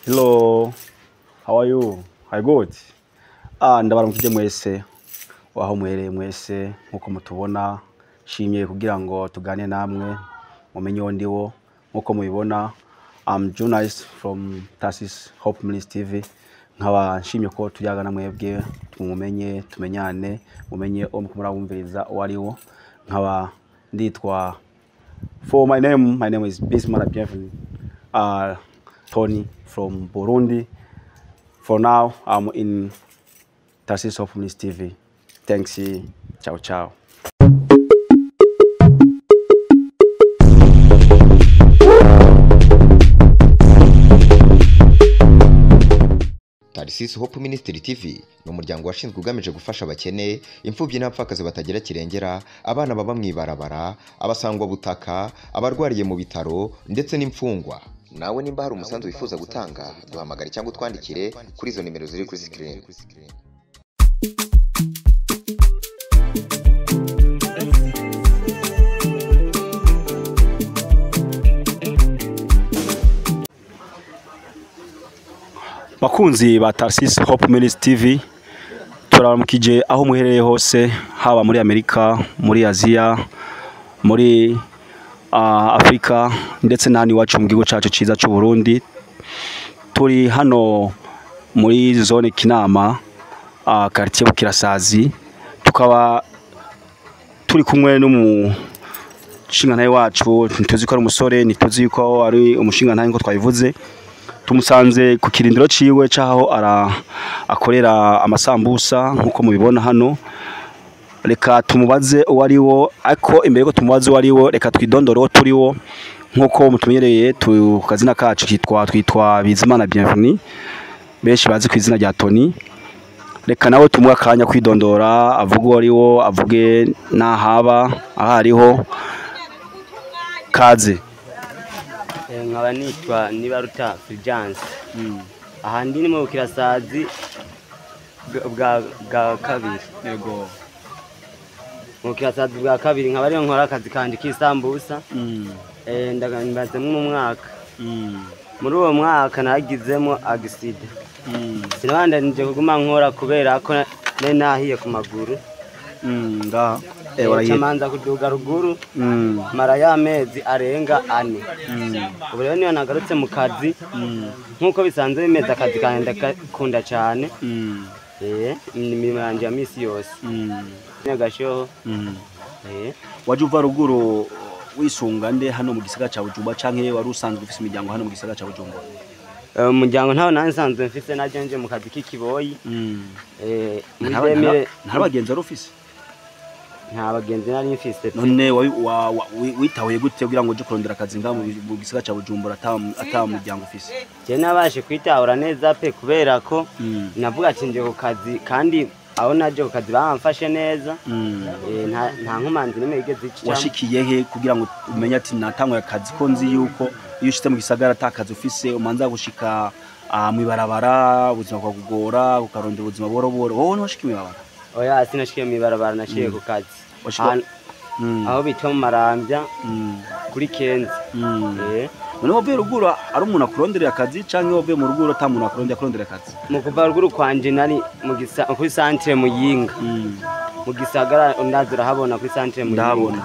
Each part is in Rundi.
Hello, how are you? Hi good. Ndabaramukije mwese waho muhereye mwese nkuko mutubona, shimye kugira ngo tugane namwe mumenye uwo ndiwo. Nkuko mubibona, I'm journalist from Tarsis Hope Ministry TV. Nkaba nshimye ko tujyagana mwebwe tumumenye, tumenyane, mumenye uwo muriko murabumviriza uwo ari wo. Nkaba nditwa, for my name is Bismarck Bienvenu, Tony from Burundi. For now, I'm in Tarsis Hope Ministry TV. Thanks. Ciao, ciao. Tarsis Hope Ministry TV ni umuryango washinzwe ugamije gufasha abakene, imfubyi n'abapfakazi batagira kirengera, abana baba mu ibarabara, abasangwa butaka, abarwariye mu bitaro ndetse n'imfungwa. Nawe nimba hari umusanzu wifuza gutanga, duhamagare cyangwa utwandikire kuri izo nimero ziri kuri screen. Bakunzi ba Tarsis Hope Ministry TV, turabaramukije aho muherereye hose, haba muri Amerika, muri Aziya, muri Afrika ndetse n'ahandi iwacu mu gihugu cacu ciza c'u Burundi. Turi hano muri zone Kinama, quartier Bukirasazi, tukaba turi kumwe n'umushingantahe wacu. Ntituzi ko ari umusore, ntituzi ko ari umushingantahe nko twabivuze. Tumusanze ku kirindiro ciwe caho ara akorera amasambusa nkuko mubibona hano. Reka tumubaze uwo ari wo, ariko imbere ko tumubaze uwo ari wo, reka twidondore uwo turi wo. Nkuko mutumenyereye, tu kazina kacu kitwa twitwa Bizimana Bienvenu, benshi bazi ku izina rya Tony. Reka nawe tumuhe akanya kwidondora, avuge uwo ari wo, avuge n'ahaba aho ariho. Kaze. Nkaba nitwa Nibaruta Fulgence. Aha ndi ni mu Bukirasazi bwa kabiri. Yego. Mu Bukirasazi bwa kabiri, nkaba ariyo nkora akazi kanje k'isambusa. Ndagambazemwo umwaka. Muri uwo mwaka nagizemo accident. Sinabandanije kuguma nkora kubera ko nari nahiye ku maguru. Ngaha warahiye. Nca kuduga ruguru, mara y'amezi arenga 4. Ubu rero niyo nagarutse mu kazi nk'uko bisanzwe bimeze, akazi kanjye ndagakunda cyane. Ni imirimo yanjye ya misi yose. Nyagashoho. Waje uva ruguru wisunga nde hano mu gisagara ca Bujumbura, canke wari usanzwe ufise imiryango hano mu gisagara ca Bujumbura? Umuryango ntawo nari nsanzwe mfise, naje nje mu kazi k'ikiboyi. Muri demire. Nta bagenzi wari ufise? Nta bagenzi nari mfise pe. None witahuye gute kugira ngo uje kurondera akazi ngaha mu gisagara ca Bujumbura ata muryango ufise? Je nabashe kwitahura neza pe, kubera ko navuga ati nje ku kazi, kandi aho naje ku kazi bamfashe neza. Nta nkomanzi n'imwe yigeze icamo. Washikiye he kugira ngo umenye ati natanguye akazi, ko nzi yuko iyo ushitse mu gisagara ata kazi ufise umanza gushika mw'ibarabara, ubuzima bukakugora, ukarondera ubuzima buhoro buhoro? Wowe ntiwashikiye mw'ibarabara? Oya, sinashikiye mw'ibarabara, nashikiye ku kazi. Aho bita mu Marambya, kuri Kenzi. None wavuye ruguru ari umuntu akuronderera akazi, canke wavuye mu ruguru ata muntu akuronderera akazi? Mu kuva ruguru kwanje nari mu gisa kuri centre Muyinga. Mu gisagara ndazi urahabona kuri centre Muyinga. Ndahabona.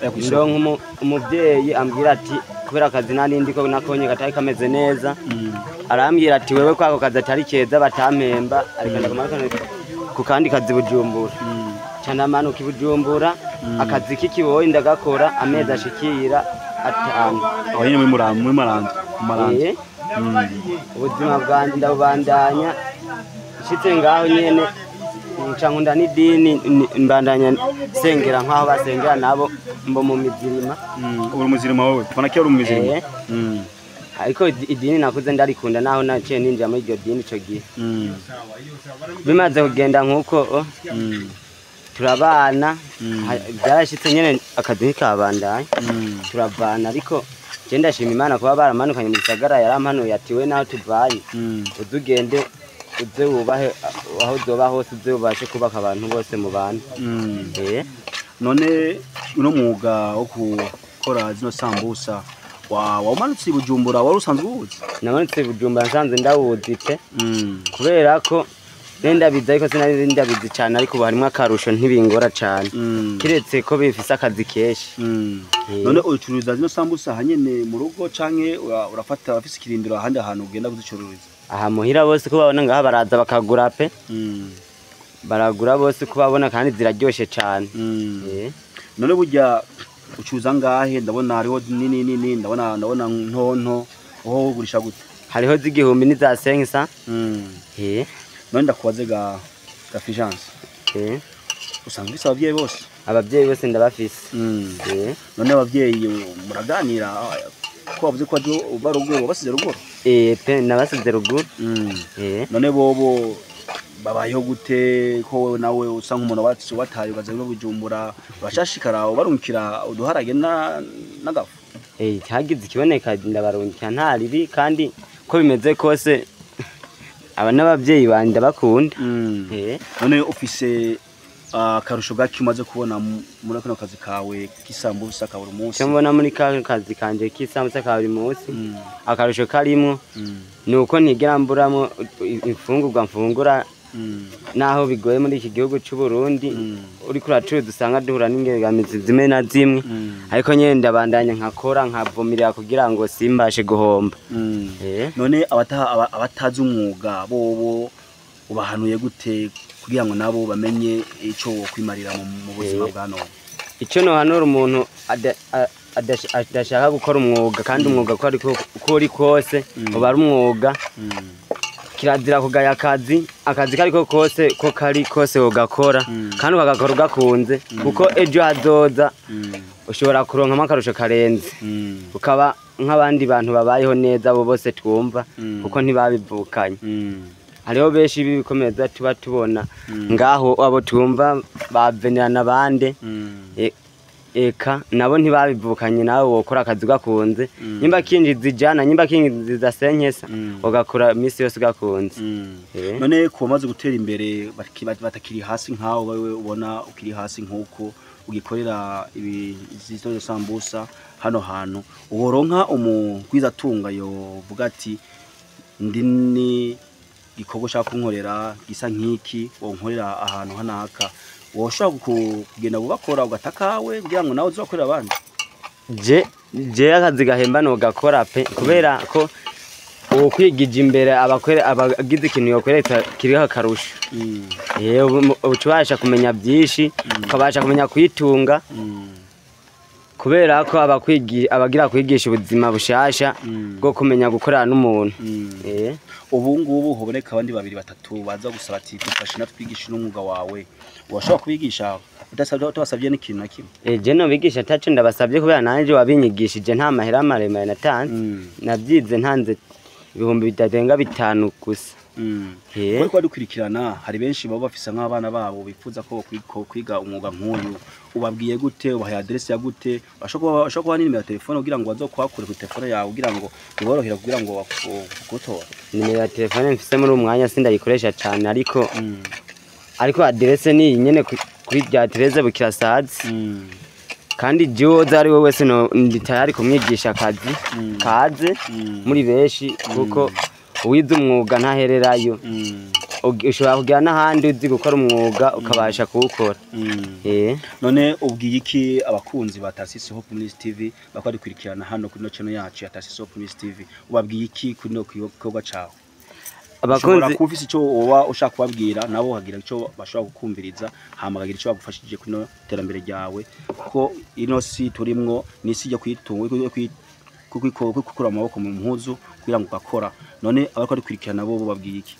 Kw'isoko. Ndonka umuvyeyi ambwira ati kubera akazi nari ndiko nakonye katari kameze neza, arambwira ati wewe kwako kazi atari keza batampemba, ariko ndakumanuka ku kandi kazi Bujumbura. Ca ndamanuka i Bujumbura, akazi k'ikiboyi ndagakora amezi ashikira 5. Aho nyene muri Muramvya, mu Maramvya. Ubuzima bwanje ndabubandanya, nshitse ngaho nyene nca nkunda n'idini, mbandanya nsengera nk'aho basengera nabo, mbo mu mizirima. Uri umuzirima wowe? Kuva na kera uri umuzirima? Eh. Ariko idini nakuze ndarikunda, naho naciye ninjira muri iryo dini ico gihe. Bimaze kugenda nk'uko turabana, byarashitse nyene akazi ntikabandanya, turavana. Ariko je ndashima Imana kuba baramanukanye mu gisagara, yarampanuye ati we naho tuvanye, uze ugende, uze wubahe aho uzoba hose, uze ubashe kubaka abantu bose mu bantu. None uno mwuga wo gukora zino sambusa Wamanutse i Bujumbura wari usanzwe uwuzi? Namanutse i Bujumbura nsanze ndawuzi pe, kubera ko ndabizi ariko sinari ndabizi cyane, ariko ubu harimo akarusho ntibingora cyane, kiretse ko bifise akazi kenshi. None ucururiza zino sambusa hanyene mu rugo canke urafata abafise ikirindiro ahandi ahantu ugenda kuzicururiza? Aha muhira bose ko babona ngaha baraza bakagura pe, baragura bose ko babona kandi ziraryoshe cyane. None burya ucuza ngahe? Ndabona hariho nini nini, ndabona ntonto, aho ugurisha gute? Hariho z'igihumbi n'iza senkisa. None ndakubaze ga Fulgence, usanzwe ufise abavyeyi bose? Abavyeyi bose ndabafise. None abavyeyi muraganira ko bavuze ko uba ruguru, basize ruguru? Pe, nabasize ruguru. None bobo babayeho gute ko wewe nawe usa nk'umuntu wataye ukaza no Bujumbura, urashashikara ubarungikira uduharage n'agafu? Hagize ikiboneka ndabarungikira nta ribi, kandi ko bimeze kose aba n'abavyeyi banje ndabakunda. None ufise akarusho gake umaze kubona muri kano kazi kawe k'isambusa ka buri munsi? Icyo mbona muri ka kazi kanje k'isambusa ka buri munsi, akarusho karimwo ni uko ntigera mburamo imfungurwa mfungura, naho bigoye muri iki gihugu c'u Burundi. Uriko uracuruza usanga duhura n'ingengamizi zimwe na zimwe, ariko nyene ndabandanya nkakora nkavumirira kugira ngo simbashe guhomba. None abatazi umwuga bobo ubahanuye gute kugira ngo nabo bamenye ico wokwimarira mu buzima bwa none? Ico nohanura umuntu adashaka gukora umwuga, kandi umwuga ko uri kose uba ari umwuga, kirazira kugaya akazi, akazi kariko kose ko kari kose ugakora, kandi ukagakora ugakunze, kuko ejo hazoza ushobora kuronkamo akarusho karenze, ukaba nk'abandi bantu babayeho neza abo bose twumva, kuko ntibabivukanye. Hariho benshi b'ibikomeza tuba tubona ngaho abo twumva bavenerana bande, eka nabo ntibabivukanye. Nawe wokora akazi ugakunze, nyimba kinjiza ijana, nyimba kinjiza senkesa, ugakora iminsi yose ugakunze. None ku bamaze gutera imbere batakiri hasi nkawe, wewe ubona ukiri hasi nk'uko ugikorera izi sambusa hano hantu, uhoronka umugwizatunga yovuga ati ndi ni gikorwa ushaka kunkorera gisa nk'iki wonkorera ahantu hanaka, woshobora kugenda ugakora ugatakawe kugira ngo nawe uzokorere abandi? Je akazi gahemba nogakora pe, kubera ko ukwigije imbere abagize ikintu yokwereka kiriho akarusho. Uca ubasha kumenya byinshi, ukabasha kumenya kwitunga, kubera ko abagira kwigisha ubuzima bushasha bwo kumenya gukorana n'umuntu. Ubu ngubu hoboneka abandi babiri batatu baza gusaba ati dufashe natwigishe n'umwuga wawe, urashobora kubigisha utabasabye n'ikintu na kimwe? Je nobigisha ataco ndabasabye, kubera nanje wabinyigishije nta mahera maremare natanze, navyize ntanze ibihumbi bitarenga 5 gusa. Bariko badukurikirana, hari benshi baba bafise nk'abana babo bifuza ko kwiga umwuga nk'uyu, ubabwiye gute? Ubahaye aderesi ya gute? Bashobora kuba n'inimero ya telefone kugira ngo bazokwakure ku telefone yawe, kugira ngo biborohere kugira ngo bagutora? Nimero ya telefone mfise muri uwo mwanya sindayikoresha cane, ariko aderese ni iyi nyene kuri rya Tereze Bukirasazi, kandi jewe uwoza ari we wese ndi tayari kumwigisha akazi kaze muri benshi, kuko uwize umwuga ntahererayo. Ushobora kugera n'ahandi uzi gukora umwuga ukabasha kuwukora. None ubwiye iki abakunzi ba Tarcisse Hope Ministry TV bakaba badukurikirana hano kuri no channel yacu ya Tarcisse Hope Ministry TV? Ubabwiye iki kuri no gikorwa cawe? Ushobora Abakunzi kuba ufise ico woba ushaka kubabwira, nabo bakagira ico bashobora kukumviriza, hama bakagira ico bagufashije kuri no terambere ryawe, kuko ino si turimwo ni isi yo kwitunga, yo kwikura amaboko mu mpuzu kugira ngo ugakora. None abariko badukurikirana bo babwiye iki?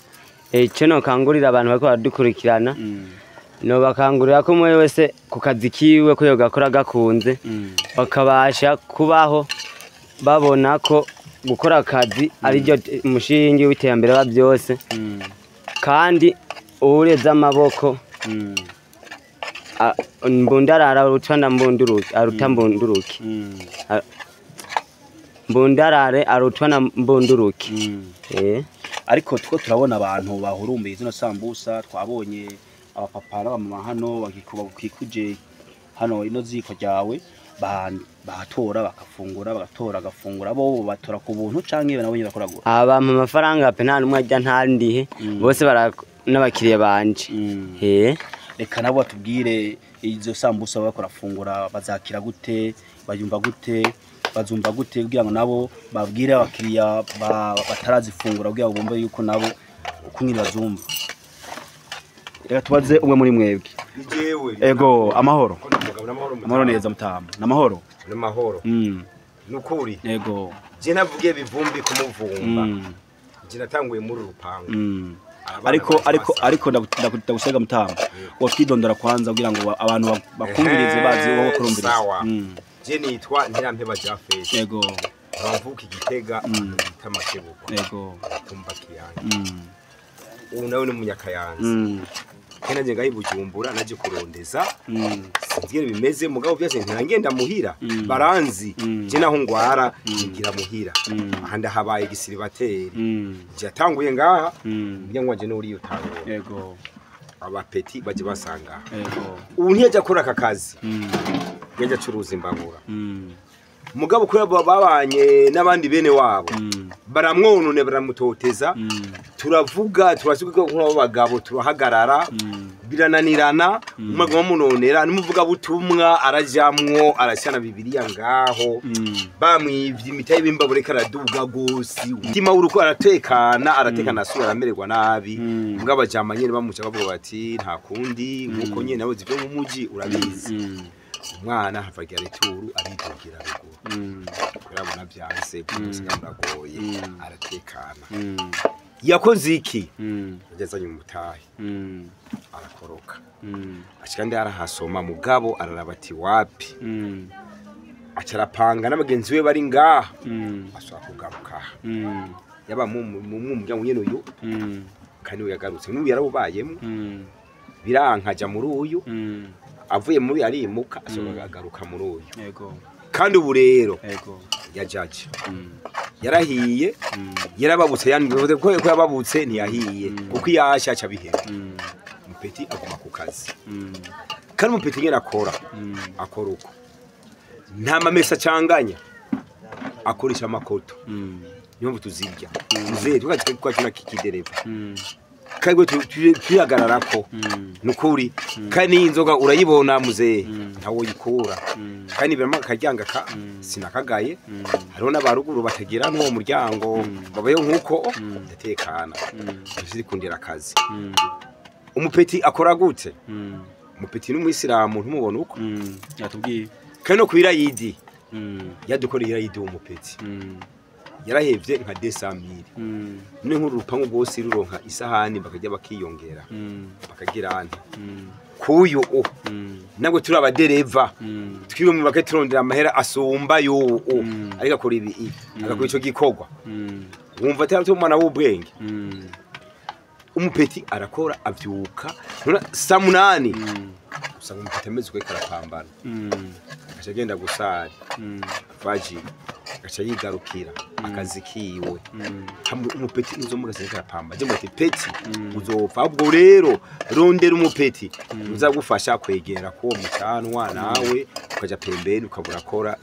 Ico nokangurira abantu bariko baradukurikirana, nobakangurira ko umwe wese ku kazi kiwe ko yogakora gakunze, bakabasha kubaho babona ko gukora akazi ariryo mushingi w'iterambere wa byose, kandi uwureze amaboko mbundarara aruta na mbunduruke, aruta mbunduruke. Mbundarare arutwa na mbunduruke. Ariko two turabona abantu bahurumbiye zino sambusa, twabonye abapapa n'abamama hano bakikuje hano ino ziko ryawe. Batora bakafungura, bagatora agafungura, bo batora ku buntu canke nabo nyine bakoragura? Abampa amafaranga pe, nta n'umwe ajya ntandihe, bose bara n'abakiriya banje. Reka nabo batubwire izo sambusa bakora fungura bazakira gute, bayumva gute, bazumva gute, kugira ngo nabo babwire abakiriya batarazifungura kugira ngo bumve yuko nabo uko nyine bazumva. Reka tubaze umwe muri mwebwe. Jewe. Ego, amahoro. Amahoro. Amahoro neza mutama. Namahoro. Namahoro. Nukuri. Ego. Je navugiye bivumbi kumuvumba. Je natanguye muri rupangu. Ariko ndagusega mutama. Watwidondora kwanza kugira ngo abantu bakumvirize bazi wowe kurumviriza. Je nitwa Ntirampeba Jafet. Ego. Bamvuka Igitega bita Makebuko. Ego. Tumba kiyange. Ubu nawe ni umunyakayanza. Kena nje ngayi Bujumbura naje kurondeza. Sinzigere bimeze mugabo byose ntirangenda muhira. Baranzi je naho ngwara ngira muhira. Aha ndahabaye gisiribateri. Nje yatanguye ngaha. Ngira ngo nje nuri utangura. Yego. Abapeti baje basanga. Yego. Ubu ntiyaje akora aka kazi. Yaje acuruza imbabura. Mugabo kuri abo babanye n'abandi bene wabo baramwonone baramutoteza. Turavuga turasuka ko abo bagabo turahagarara birananirana. Umwe munonera nimuvuga butumwa arajamwo arashyana Bibiliya ngaho bamwivye imitaye b'imbabure karaduga gosi umutima w'uruko aratekana aratekana asubira aramererwa nabi. Mugabo abajama nyene bamuca bavuga bati nta kundi nkuko nyene nawe zivyo mu muji urabizi. Umwana havagira returu aridugira ruguru kurabona byanse gusiga muragoye aratekana. Yakoze iki? Yagezanye umutahe arakoroka ashika ndi arahasoma mugabo araraba ati wapi acarapanga n'abagenzi be bari ngaha asubira kugaruka yaba mu muryango nyene uyu kandi we yagarutse n'ubu yarabubayemo birankaja muri uyu avuye muri arimuka asubira agaruka muri uyu. Yego. Kandi ubu rero yego yajaje yarahiye yarababutse yandivuze ko yababutse ntiyahiye kuko yasha aca bihera. Mupeti aguma ku kazi. Kandi mupeti nyene akora akora uko nta mamesa canganya akoresha amakoto. Niyo mpamvu tuzirya muzehe tukaje kwakina kikidereva kagwe tuyagararako nukuri. Kandi inzoga urayibona muzehe ntawo yikura kandi birama karyanga ka sinakagaye. Hariho n'abaruguru batagira n'uwo muryango babayo nkuko ndatekana zirikundira akazi. Umupeti akora gute? Umupeti n'umuyisilamu ntumubona uko yatubwiye kandi no kwira yidi yadukorera yidi umupeti yarahevye nka 200,000 none nkuru rupangu rwose ruronka isahani bakajya bakiyongera bakagira ante kuyu nabwo turi abadereva twiriwe mu bake turondera amahera asumba yo ariko akora ibi agakora ico gikorwa wumva atari umwana w'ubwenge. Umupeti arakora avyuka none saa 8 usanga umupeti ameze uko karapambana agaca agenda gusari vaji agaca yigarukira akazi kiwe. Umupeti uzomuga karapamba je muti peti uzopfa. Ubwo rero rondera umupeti uzagufasha kwegera ko mucanwa nawe ukaja pembeni ukabura kora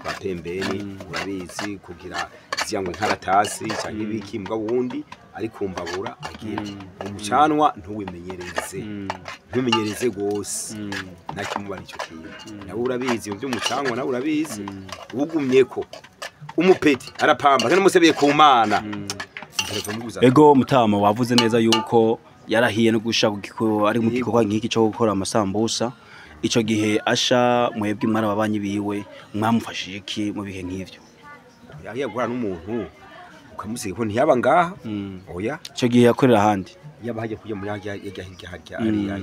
twa pembeni urabizi kugira ziyangwe nkaratasi cyangwa ibiki mbwa wundi ari kumbabura agira umucanwa ntuwimenyereze ntumenyereze gose nakimubara ico kintu nawe urabizi ivyo umucanwa nawe urabizi ugumyeko umupeti arapamba kandi musebeye ku Mana. Ego mutama wavuze neza yuko yarahiye no gusha ari mu gikorwa nk'iki cyo gukora amasambusa. Ico gihe asha mwebwe mwara babanyi biwe mwamufashije iki mu bihe nk'ivyo? Yahiye guhura n'umuntu ukamusiga ko ntiyaba ngaha. Oya ico gihe yakorera ahandi yaba hajya kujya muri hajya hirya hajya ari hirya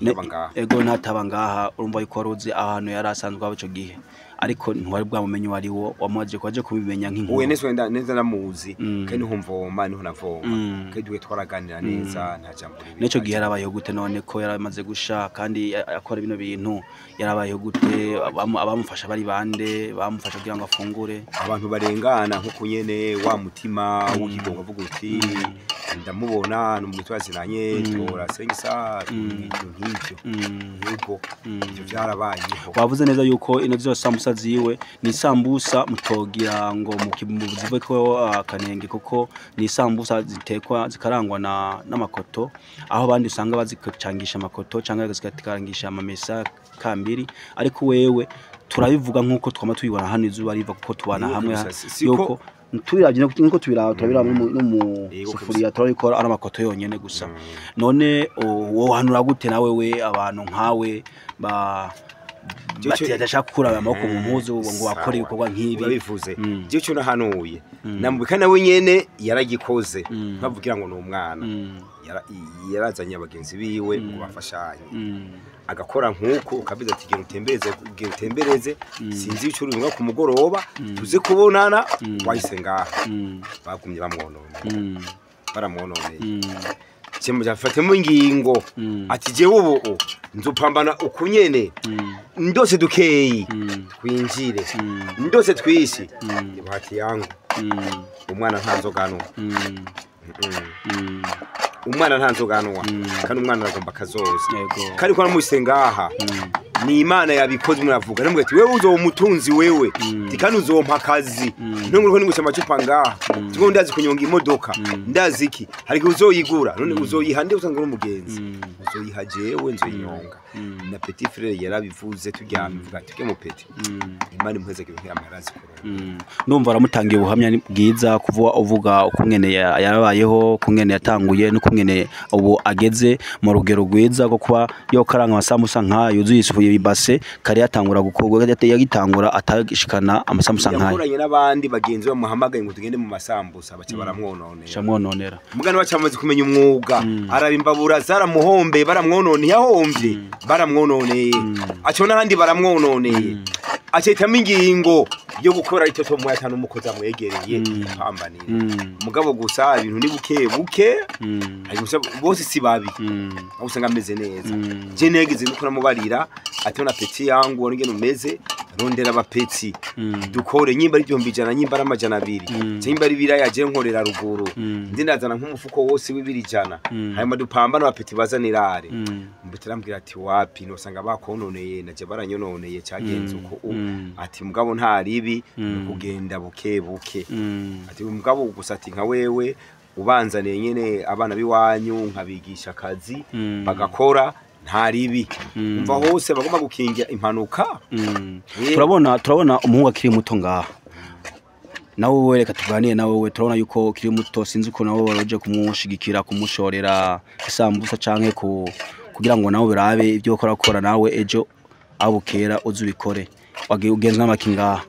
ntiyaba ngaha. Ego ntataba ngaha urumva yuko waruzi ahantu yari asanzwe aba ico gihe ariko ntiwari bwamumenye wari wo wamubaje ko aje kubimenya nk'inkuru. Uwe nese wenda neza namuzi kandi niho mvoma niho navoma kandi duwe twaraganira neza nta jambo ribi. Neco gihe yarabayeho gute none ko yaramaze gusha kandi akora bino bintu yarabayeho gute? Abamufasha bari bande bamufasha kugira ngo afungure? Abantu barengana nkuko nyene wa mutima w'ikigongo avuga uti Ndamubona ni umuntu twazinanye, tora sengisa ibintu nk'ivyo. Yego, ivyo vyarabayeho. Wavuze neza yuko ino zino sambusa ziwe ni isambusa mutogira ngo muzive ko akanenge, kuko ni isambusa zitekwa zikarangwa n'amakoto, aho abandi usanga bazicangisha amakoto cyangwa zikarangisha amamesa kambiri, ariko wewe turabivuga nk'uko twama tubibona hano izuba riva, kuko tubana Yego hamwe kabisa, siko- yuko tubiravye nkuko tubiraba turabiraba no mu Yego sufuriya, turabikora ari amakoto yonyene gusa. None wohanura gute nawe we abantu nkawe ba badashaka gukura amaboko mu mpuzu ngo bakore ibikorwa nk'ibi? Urabivuze. Je cyo nahanuye nambuka nawe nyene yaragikoze, nkavugira ngo ni umwana. Yarazanye abagenzi biwe ngo bafashanye, agakora nk'uko ukabiza ati genda utembereze, genda utembereze, sinzi icyo uri ku mugoroba tuze kubonana, wahise ngaha. Bagumye bamwononeye, baramwononeye. Cyafatemo ingingo ati jewe ubu nzopambana ukunyene, ndose dukeyi twinjire, ndose twishi bahati yangu. Umwana nta nzoga anywa. Umwana nta nzoga anywa, kandi umwana aragomba akazoza. Kandi ko namuse ngaha ni Imana yabikoze, muravuga namubwira ati wewe uzoba umutunzi wewe, ati kandi uzompa akazi, ntunguruko ningusha amacupa ngaha, ngo ndazi kunyonga imodoka, ndazi iki, hari igihe uzoyigura, none uzoyiha nde usanga uri umugenzi? Uzoyiha jewe, nzoyinyonga. Na petit frère yarabivuze turyamye, mvuga ati ke mu petit, Imana imuheze ibintu yamarazi kuronka. Ndumva aramutangiye ubuhamya ni bwiza, kuvuga uvuga ukungene yarabayeho, ukungene yatanguye n'ukungene ubu ageze mu rugero rwiza rwo kuba yokaranga amasambusa nk'ayo yuzuye isupu ibase. Kare yatangura gukorwa, yagitangura atagishikana amasambusa nk'ayo. Yakoranye n'abandi bagenzi bamuhamagaye ngo tugende mu masambusa, baca baramwononera. Shamwononera. Mugana baca bamaze kumenya umwuga, araba imbabura zaramuhombeye, baramwononeye, yahombye, baramwononeye, aca n'ahandi baramwononeye, acahitamo ingingo yo gukora icyo mu atanu umukozi amwegereye pambanire. Mugabo gusa ibintu ni buke buke, hari gusa bose si babi, aho usanga ameze neza. Je negeze nuko namubarira ati na petit yangu wari ngene umeze, rondera abapetsi dukore, nyimba ari 100,000, nyimba ari 200, nyimba ari biraya, je nkorera ruguru, ndi ndazana nk'umufuko wose w'200, hanyuma dupambana, abapetsi bazanirare. Mbutera ambwira ati wapi, nosanga bakononeye, naje baranyononeye, cyagenze uko ati mugabo nta ribi, ni kugenda buke buke. Ati mugabo gusa ati nka wewe ubanzaniye nyene abana b'iwanyu nkabigisha akazi bagakora, nta ribi. Umva hose bagomba gukingira impanuka. Turabona umuhungu akiri muto ngaha, nawe wewe reka tuganire nawe. We turabona yuko ukiri muto, sinzi ko nawe waje kumushigikira, kumushorera isambusa canke ku kugira ngo nawe birabe ibyo ukora kora, nawe ejo aho bukera uze ubikore. Wagiye ugenzwe n'amaki ngaha,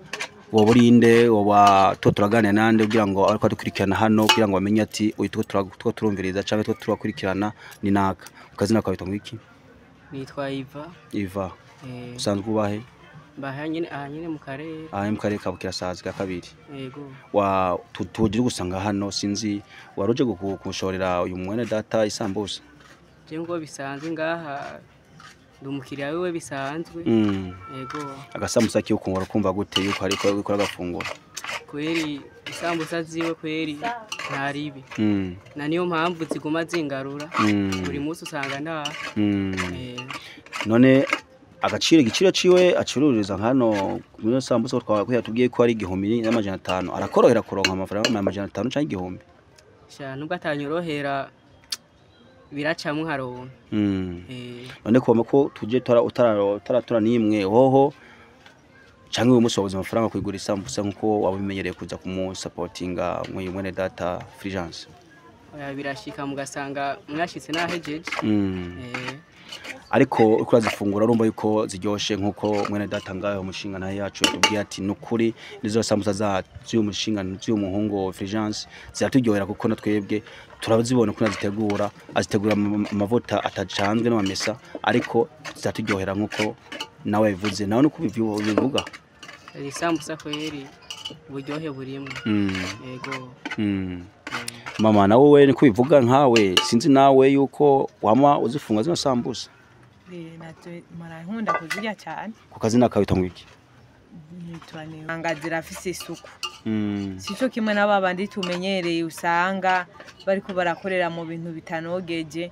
woba urinde, woba tuba turaganira nande kugira ngo ariko dukurikirana hano, kugira ngo bamenye ati uyu tuko turumviriza canke tuko turakurikirana ni naka. Ukazina kawe witwa iki? Nitwa Iva. Iva. Usanzwe ubahe? Mbaha nyene aha nyene mu karere. Aha mu karere ka Bukirasazi ka kabiri? Yego. Wa tuje gusanga hano, sinzi waruje kushorera uyu mwene data isambusa? Je ngo bisanzwe ngaha ndi umukiriya wiwe bisanzwe. Yego. Agasambusa kiyo ukungura kumva gute yuko ariko gukora agafungura? Kweri isambusa ziwe kweri nta ribi. Na niyo mpamvu ziguma zingarura. Buri munsi usanga ndaha. None agaciro igiciro ciwe acururiza hano muri sambusa twakuye tubwiye ko ari 1500, arakorohera kuronka amafaranga 500 canke 1000? Sha nubwo atanyorohera biracamwe nkaronka. None ko ko tuje utaratura nimwe hoho canke uyu munsi wabuze amafaranga kuyigura isambusa nkuko wabimenyereye kuza kumusapotinga mwuyu mwene data Fulgence? Oya, birashika mugasanga mwashitse nahejeje. Ariko uko urazifungura urumva yuko ziryoshe nkuko mwene data ngaho umushinga nayo yacu yatubwiye ati nukuri nizo sambusa za z'uyu mushinga z'uyu muhungu Fulgence ziraturyohera, kuko na twebwe turazibona uko azitegura, azitegura amavuta atacanzwe n'amamesa, ariko ziraturyohera nkuko nawe yabivuze. Nawe nuko ubivuga? Isambusa kweri uburyohe burimo. Yego. Mama nawe we niko ubivuga nkawe, sinzi nawe yuko wama uzifunga zino sambusa? Natwe murankunda kuzirya cyane. Ku kazina kawe witwa iki? Nitwa zirafise isuku. Sico kimwe n'ababandi tumenyereye usanga bariko barakorera mu bintu bitanogeje.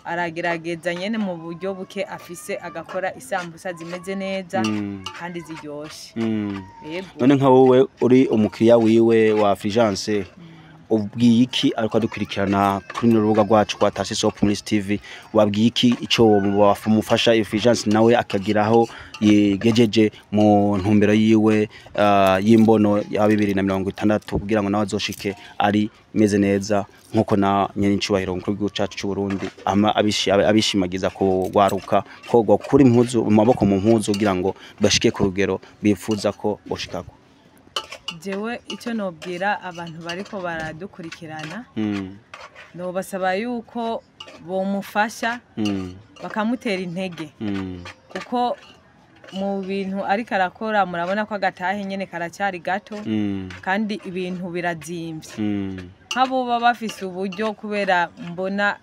Aragerageza nyene mu buryo buke afise agakora isambusa zimeze neza kandi ziryoshe. Yego. None nka wowe uri umukiriya wiwe wa Fulgence, ubwiye iki ariko adukurikirana kuri runo rubuga rwacu rwa Tarsis Hope Ministry TV? Wabwiye iki ico wamufasha Fulgence nawe akagiraho yigejeje mu ntumbero yiwe y'imbono ya 2060 kugira ngo nawe azoshike ari meze neza nkuko na nyene icubahiro umukuru w'igihugu cacu c'u Burundi ama abishimagiza ko gwaruka ko gukura impuzu mu maboko mu mpuzu kugira ngo bashike ku rugero bifuza ko boshikako? Jewe icyo nobwira abantu bariko baradukurikirana, nobasaba yuko bomufasha bakamutera intege, kuko mu bintu ariko arakora murabona ko agatahe nyene karacyari gato, kandi ibintu birazimvye. Nk'abo baba bafise uburyo, kubera mbona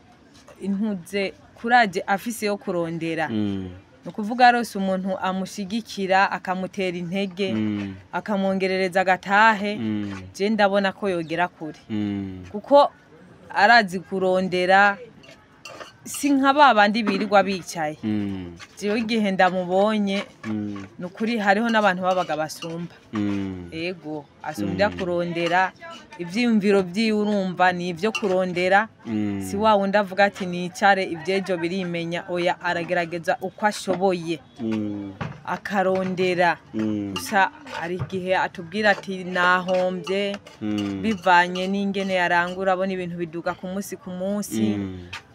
intuze kuraje afise yo kurondera, ni ukuvuga rose umuntu amushigikira akamutera intege, akamwongerereza agatahe, je ndabona ko yogera kure, kuko arazi kurondera, si nka ba bandi birirwa bicaye. Jewe igihe ndamubonye, ni ukuri hariho n'abantu babaga basumba. Ego, asumbya kurondera, ivyiyumviro vyiwe urumva ni ivyo kurondera, si wa wundi avuga ati nicare ivyejo birimenya. Oya, aragerageza uko ashoboye akarondera. Gusa hari igihe atubwira ati nahombye, bivanye n'ingene yarangura, abona ibintu biduga ku munsi ku munsi,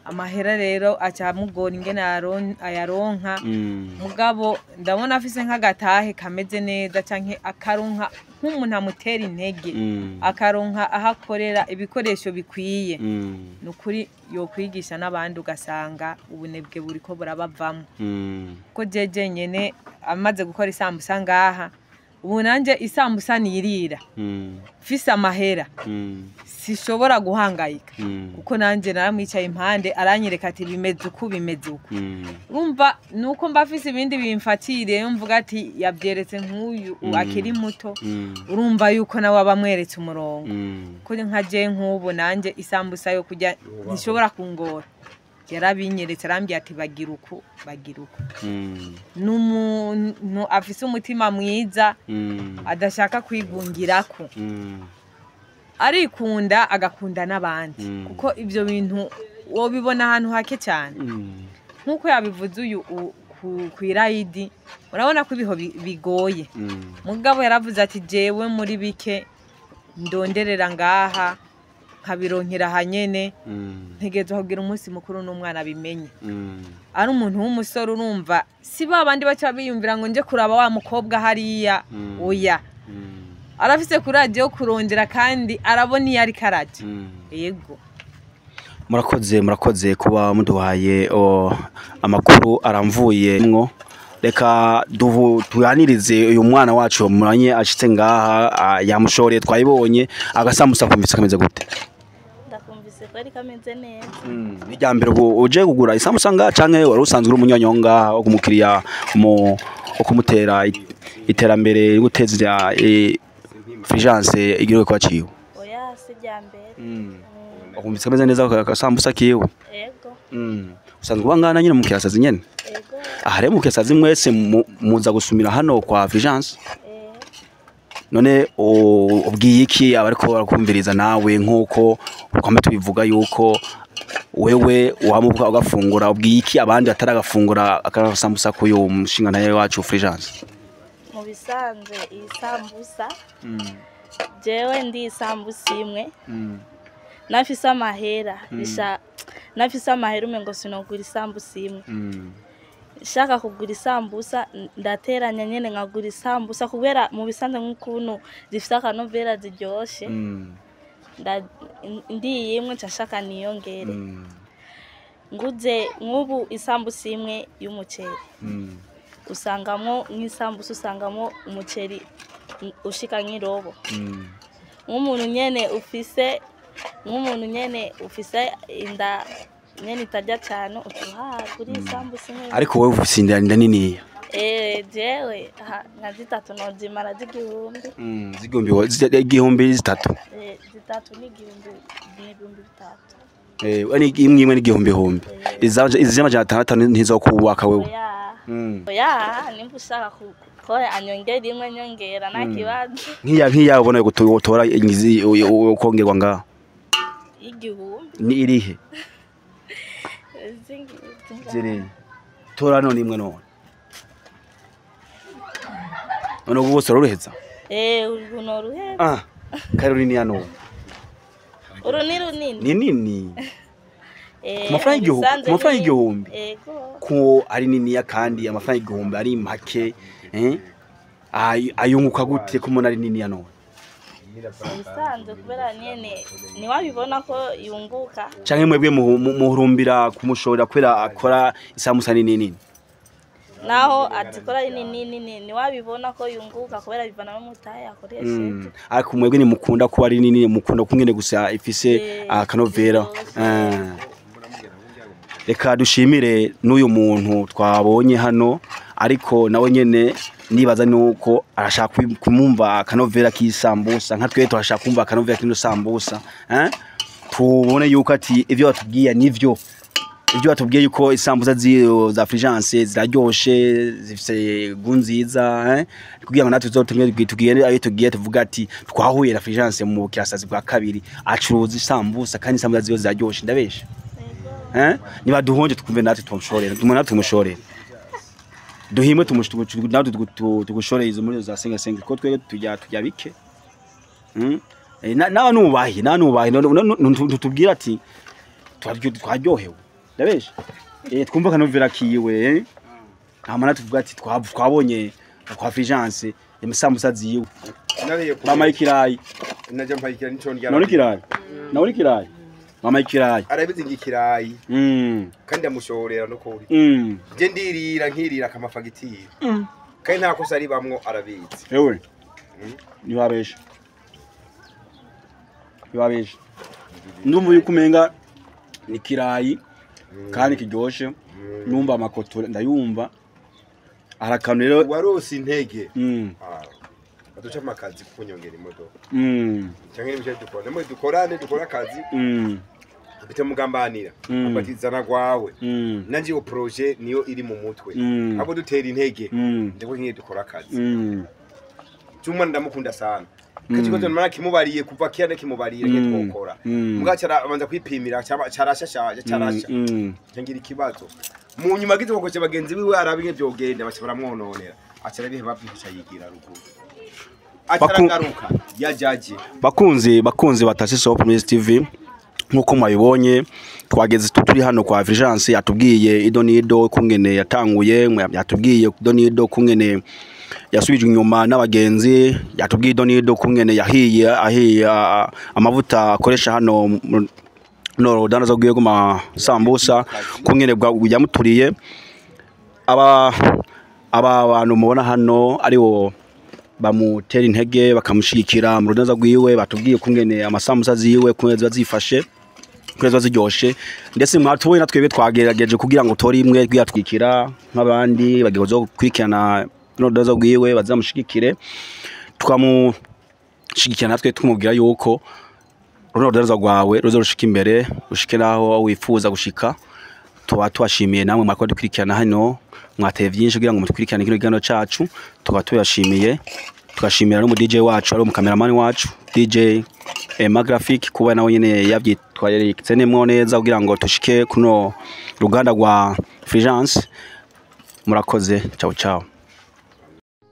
amahera rero aca amugora ingene ayaronka. Mugabo ndabona afise nk'agatahe kameze neza, canke akaronka nk'umuntu amutera intege, akaronka aho akorera, ibikoresho bikwiye, ni ukuri yokwigisha n'abandi, ugasanga ubunebwe buriko burabavamwo. Ko jeje nyene amaze gukora isambusa ngaha, ubu nanje isambusa nirira, mfise amahera sishobora guhangayika, kuko nanje naramwicaye impande aranyereka ati bimeze uku, bimeze uku. Urumva nuko mba mfise ibindi bimfatiriye, mvuga ati yabyeretse nk'uyu akiri muto, urumva yuko nawe aba amweretse umurongo. Ko nka je nk'ubu nanje isambusa yo kurya ntishobora kungora, yarabinyeretse arambwira ati bagira uku, bagira uku. Ni umuntu afise umutima mwiza, adashaka kwigungirako, arikunda agakunda n'abandi, kuko ibyo bintu wobibona ahantu hake cyane. Nk'uko yabivuze uyu ku irayidi, urabona ko ibiho bigoye. Mugabo yaravuze ati jewe muri bike ndonderera ngaha nkabironkera ahanyene, ntegerezwa kugira umunsi mukuru n'umwana abimenye. Ari umuntu w'umusore, urumva si ba bandi baca biyumvira ngo nje kuraba wa mukobwa hariya. Oya, arafise kuraje yo kurondera kandi arabona iyo ariko araja. Yego. Murakoze, murakoze kuba muduhaye amakuru aramvuye mwo. Reka tuganirize uyu mwana wacu muranye ashitse ngaha, yamushoreye twayibonye agasambusa. Kumvise kameze gute? Ndakumvise ko ari kameze neza. Ni irya mbere ubu uje kugura isambusa ngaha, canke wari usanzwe uri umunywanyi ngaha wo kumukiriya mu wo kumutera iterambere yo guteza Fulgence igihugu kwaciwe? Oya, si irya mbere. Ukumvise kameze neza agasambusa kiwe? Ego. Usanzwe uba ngana nyine mu kiyasazi nyene? Ego. Aha rero mu kiyasazi mwese muza gusumira hano kwa Fulgence? Eh. None ubwiye iki abariko barakumviriza nawe, nkuko twama tubivuga yuko wewe wamubuka ugafungura, ubwiye iki abandi bataragafungura akasambusa k'uyu mushinga nawe wacu Fulgence? Mu bisanzwe iyi sambusa, jewe ndi isambusa imwe nafise amahera bisha, nafise amahera umengo sinogura isambusa imwe. Nshaka kugura isambusa ndateranya nyene nkagura isambusa, kubera mu bisanzwe nk'ukuntu zifise akanovera ziryoshe, ndiye imwe nca nshaka niyongere. Nguze nk'ubu isambusa imwe y'umuceri, usangamo nk'isambusa, usangamo umuceri ushika nk'irobo. Nk'umuntu nyene ufise inda nyene itarya cane, ucuhaha kuri isambusa imwe. Ariko wowe ufise inda niniya. Jewe nka zitatu nozimara z'igihumbi. Zigihumbi igihumbi zitatu. Zitatu n'igihumbi n'ibihumbi bitatu. Ni imwe n'igihumbi humbi. Izi 600 ntizokubaka wewe. Oya, nimba ushaka gukora anyongera imwe nyongera nta kibazo. Nkiya ubona gutora ingizi ukongerwa nga igihumbi. Ni irihe? Ziri. Tora none imwe none. None ubu bose ruheza? Ubu no ruheza. Kare runini ya none. Uru ni runini. Ni nini? Amafaranga igihumbi, amafaranga igihumbi. Ko ari nini ya kandi amafaranga igihumbi ari make, ayunguka gute ko umuntu ari nini ya none? Bisanzwe kubera nyene ni wabibona ko yunguka. Canke mwebwe muhurumbira kumushorera kubera akora isambusa nini nini. Naho atikora nini nini ni wabibona ko yunguka kubera bivana n'umutahe akoresheje. Ariko mwebwe ni mukunda kuba ari nini, mukunda kungene gusa ifise akanovera. Reka dushimire n'uyu muntu twabonye hano, ariko nawe nyene nibaza nuko arashaka kumumva akanovera k'isambusa nka twe turashaka kumva akanovera k'ino sambusa, tubone yuko ati ivyo batubwiye nivyo. Ibyo batubwiye yuko isambusa za Fulgence ziraryoshe, zifise gunziza, kugira ngo natwe tuzotumwe tugiye ayo tugiye tuvuga ati twahuye na Fulgence mu bukirasazi bwa kabiri acuruza isambusa kandi isambusa ziyo ziraryoshe, ndabesha. Niba duhonje tukumve natwe tumushorera, tumwe tumushorera. Duhimwe natwe tugushorera izo muri za senga senga ko twege tujya bike. Nawe nubahi, ntutubwira ati twaryohewe. Ndabesha. Twumva kanovera kiwe, Amana tuvuga ati twabonye kwa Fulgence imisambusa ziwe. Mama ikirayi. Naje mpayikira nico ndya. None ikirayi. Nawe ikirayi. Mama ikirayi. Arabizi ngikirayi. Kandi amushorera no kuri. Je ndirira nkirira kamafagitire. Kandi nta kosa ribamwo arabizi. Ewe. Niwabesha. Niwabesha. Ndumva yuko umenga ni kirayi kandi kiryoshe. Numva amakoto ndayumva. Arakanu rero warose intege. Baduca amakazi kunyongera imodoka. Cyangwa n'ibyo dukora. Namwe dukorane dukora akazi. Bitamugambanira. Abatizana gwawe. Nanje iyo projet niyo iri mu mutwe. Abo dutera intege. Ndiko nkiye dukora akazi. Cyuma ndamukunda sana. Kachiko mara kimubariye kuva kiyane kimubariye nge twokora. Mugacara abanza kwipimira carasha carasha. Ngira ikibazo. Mu nyuma gize kokoje bagenzi biwe arabinge byogenda bacha baramwononera. Acara bihe bavyisha yigira ruguru. Acaragaruka yajaje. Bakunzi ba Tarsis Hope Ministry TV nkuko mwabibonye twageze turi hano kwa Fulgence yatubwiye idonido kungene yatanguye, yatubwiye idonido kungene yasubijwe inyuma n'abagenzi, yatubwiye idonido kungene yahiye ahiye amavuta akoresha hano no rodana zo giye kuma sambusa kungene yamuturiye. Aba bantu mubona hano ariwo bamutera intege bakamushigikira mu rudanza rwiwe, batubwiye kungene amasambusa ziwe kungene ziba zifashe kungene ziba ziryoshe, ndetse mwatuwe natwebwe twagerageje kugira ngo tore imwe twiyatwikira nk'abandi bagiye gukurikirana n'urudanza rwiwe bazamushigikire, twamushigikira natwe tumubwira yuko runo rudanza rwawe ruzorushika imbere rushike naho wifuza gushika. Tuba tubashimiye namwe mwakora dukurikirana hano, mwateye byinshi kugira ngo mudukurikirane kino kiganiro cacu, tukaba tubashimiye. Tukashimira n'umu DJ wacu ari umukameramani wacu DJ Emma Graphic kuba nawe nyene yavyitwaye nemwo neza kugira ngo tushike kuno ruganda rwa Fulgence. Murakoze, ciao ciao.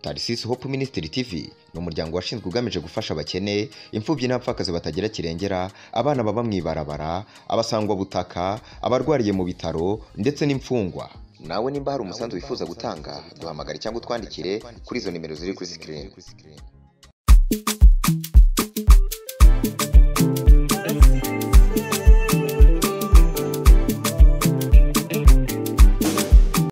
Tarsis Hope Ministry TV ni umuryango washinzwe ugamije gufasha abakene, imfubyi n'abapfakazi batagira kirengera, abana baba mw'ibarabara, abasangwa butaka, abarwariye mu bitaro ndetse n'imfungwa. Nawe nimba hari umusanzu wifuza gutanga, duhamagare cyangwa utwandikire kuri izo nimero ziri kuri screen.